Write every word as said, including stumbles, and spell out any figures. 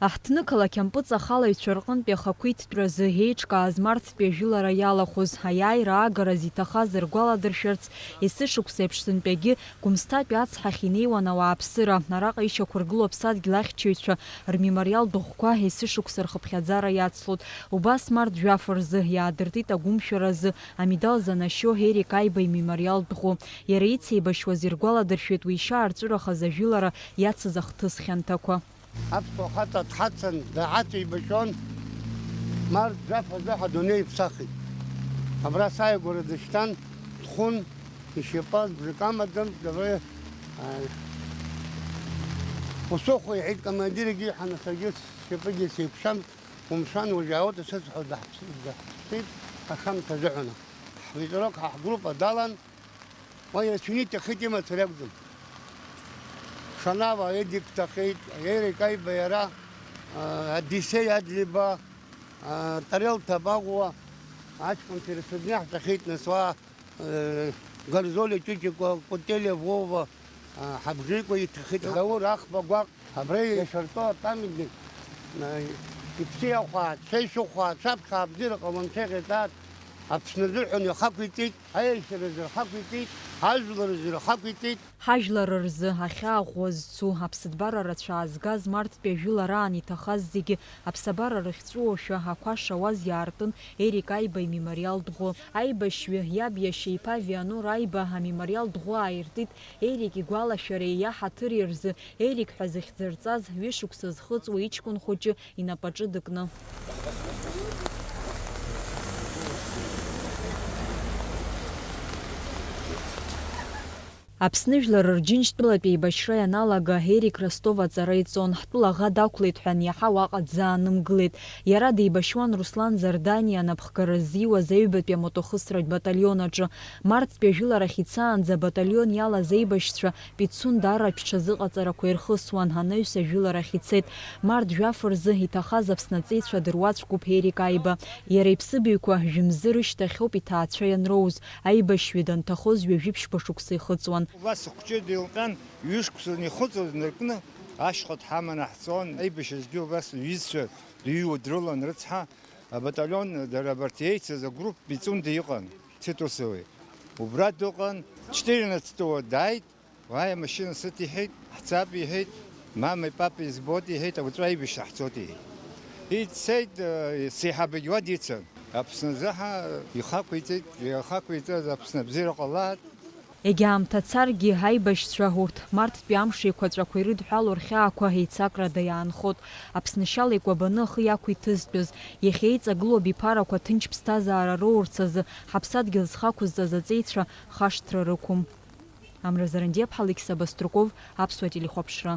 Аҳҭнықалақь ампыҵахалаҩцәа рҟынтәи ахақәиҭтәразы еиҿкааз марттәи ажәылара иалахәыз, аиааира аагараз иҭахаз ргәаладыршәарц, есышықәса еиԥш сынтәагьы Гәымсҭатәи ацҳахь инеиуан ауааԥсыра. Араҟа ишьақәыргылоу аԥсадгьыл ахьчаҩцәа рмемориалтә ӷәқәа есышықәса рхыԥхьаӡара иацлоит. Убас март жәаф рзы иаадыртит агәымшәаразы амедал занашьо Ерик Аиба имемориалтә ӷәы. Иара ицеибашьуаз иргәаладыршәеит уи ишьаарҵәырахаз ажәылара иацыз ахҭыс хьанҭақәа. Аԥсуа хаҵа дҳацын, даҳацеибашьон, март жәаф азы ҳадунеи иԥсахит. Абра сааигәара дышьҭан, дхәын, ишьапы бжак амаӡан, дара, а, усыхәа, иҳәеит командир, егьи иҳаны, саргьы сшьапыгьы сеиқәшәан, умшәан, уажәы ауада сызҳәо даҳԥс-, даҳԥсит, ашамҭазыҳәаны. Ҳветерок ҳа ҳгруппа далан, уа иацәны иҭахеит имацара акәӡам. Шанава Едик дҭахеит, Ерик Аиба иара, а, Одиссеи Адлеиба, а, Тарел Табагәуа, аҷкәынцәа ирацәаӡаны иаҳҭахеит, нас уа, э, Гарзолиа Ҷыҷыкәа, Кәателиа Вова, а, Ҳабжеикәа иҭахеит, Даур Ахба гәаҟ. Абра иашьартәу апамятник, а, иԥсы иахәааит, шәа ишәыхәааит, шәаԥхьа абзиара ҟалон, шәеиӷьаҵааит, Аԥсны азыҳәан иахақәиҵеит, аиашьара азы рхақәиҵеит, ажәлар азы рхақәиҵеит. Ҳажәлар рзы ахьаа ӷәӷәа зцу, аԥсыҭбара рацәа аазгаз марттәи ажәылараан иҭахаз зегьы аԥсабара рыхьҵәыуошәа ақәа шауаз иаартын Ерик Аиба имемориалтә ӷәы. Аибашьҩы иаб иашьа иԥа Вианор Аиба амемориалтә ӷәы ааиртит Ерик игәалашәареи иаҳаҭыри рзы. Ерик ҳәа зыхьӡырҵаз ҩышықәса зхыҵуа иҷкәын хәыҷы инапаҿы дыкны. Аԥсны жәлар рџьынџьтәылатә еибашьра ианалага, Ерик Ростов аҵара иҵон, ҳтәыла аӷа дақәлеит ҳәа аниаҳа уаҟа дзаанымгылеит. Иара деибашьуан Руслан Зардани анапхгара ззиуаз аҩбатәи амотохысратә баталион аҿы. Марттәи ажәыларахь ицаанӡа абаталион иалаз аибашьцәа Пицунда арратә ҽазыҟаҵарақәа ирхысуан, анаҩс ажәыларахь ицеит. Март жәаф рзы иҭахаз Аԥсны аҵеицәа дыруаӡәкуп Ерик Аиба. Иара иԥсыбаҩқәа жәымзы рышьҭахьоуп иҭаацәа ианроуз. Аибашьҩы данҭахоз ҩажәи ԥшьба шықәса ихыҵуан. Убас хәҷы дилҟьан, ҩышықәса ихыҵуаз наркны, ашьха дҳаманы ҳцон. Аибашьыжьгьы убас иҩызцәа дыҩуа дрылан рыцҳа, абаталион, дара абарҭ еицыз агрупп Пицунда иҟан, Титусови. Убра дыҟан, четырнадцатого дааит. Уааи, амашьына сыҭ, иҳәеит, ҳцап, иҳәеит, мамеи папеи збоит, иҳәеит, уаҵәы аибашьра ҳцоит, иҳәеит. Ицеит, э, сеиҳабагь уа дицын. Аԥсны азы ҳа ихақәиҵеит, ихақәиҵаз Аԥсны абзиара ҟалааит. Егьа аамҭа царгьы, аибашьцәа урҭ марттәи амш еиқәаҵәақәа ирыдҳәалоу рхьаақәа еицакрада иаанхоит. Аԥсны шьала икәабаны ахы иақәиҭызтәыз, иахьа иҵагылоу абиԥарақәа ҭынч ԥсҭазаара роурц азы ҳаԥсадгьыл зхы ақәызҵаз аҵеицәа хашҭра рықәым. Амра Зарандиаԥҳа, Алықьса Баструков, Аԥсуа телехәаԥшра.